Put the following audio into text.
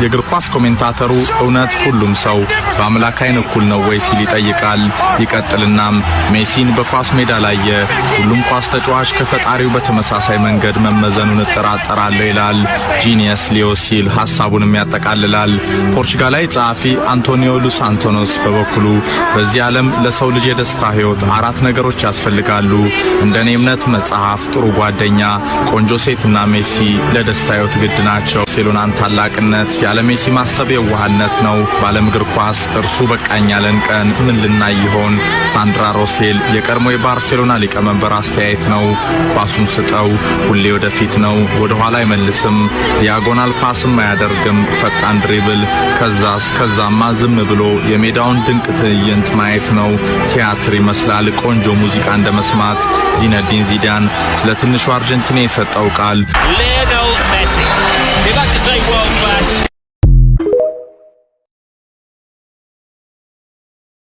የእግር ኳስ ኮሜንታተሩ እውነት ሁሉም ሰው በአምላክ ዓይን እኩል ነው ወይ ሲል ይጠይቃል። ይቀጥልናም ሜሲን በኳስ ሜዳ ላየ ሁሉም ኳስ ተጫዋች ከፈጣሪው በተመሳሳይ መንገድ መመዘኑን እጠራጠራለሁ ይላል። Genius ሊዮ ሲል ሐሳቡንም ያጠቃልላል። ፖርቹጋላዊ ጸሐፊ አንቶኒዮ ሉስ አንቶኖስ በበኩሉ በዚህ ዓለም ለሰው ልጅ የደስታ ሕይወት አራት ነገሮች ያስፈልጋሉ። እንደ እኔ እምነት መጽሐፍ፣ ጥሩ ጓደኛ፣ ቆንጆ ሴትና ሜሲ ለደስታ ሕይወት ግድ ናቸው። ባርሴሎናን ታላቅነት ያለ ሜሲ ማሰብ የዋህነት ነው። በዓለም እግር ኳስ እርሱ በቃኝ ያለን ቀን ምን ልናይ ይሆን? ሳንድራ ሮሴል የቀድሞ የባርሴሎና ሊቀመንበር አስተያየት ነው። ኳሱን ስጠው፣ ሁሌ ወደፊት ነው፣ ወደ ኋላ አይመልስም፣ diagonal pass ም አያደርግም፣ ፈጣን dribble፣ ከዛስ? ከዛማ ዝም ብሎ የሜዳውን ድንቅ ትዕይንት ማየት ነው። ቲያትር ይመስላል፣ ቆንጆ ሙዚቃ እንደ መስማት። ዚነዲን ዚዳን ስለ ትንሹ አርጀንቲና የሰጠው ቃል Lionel Messi. He likes to say world class.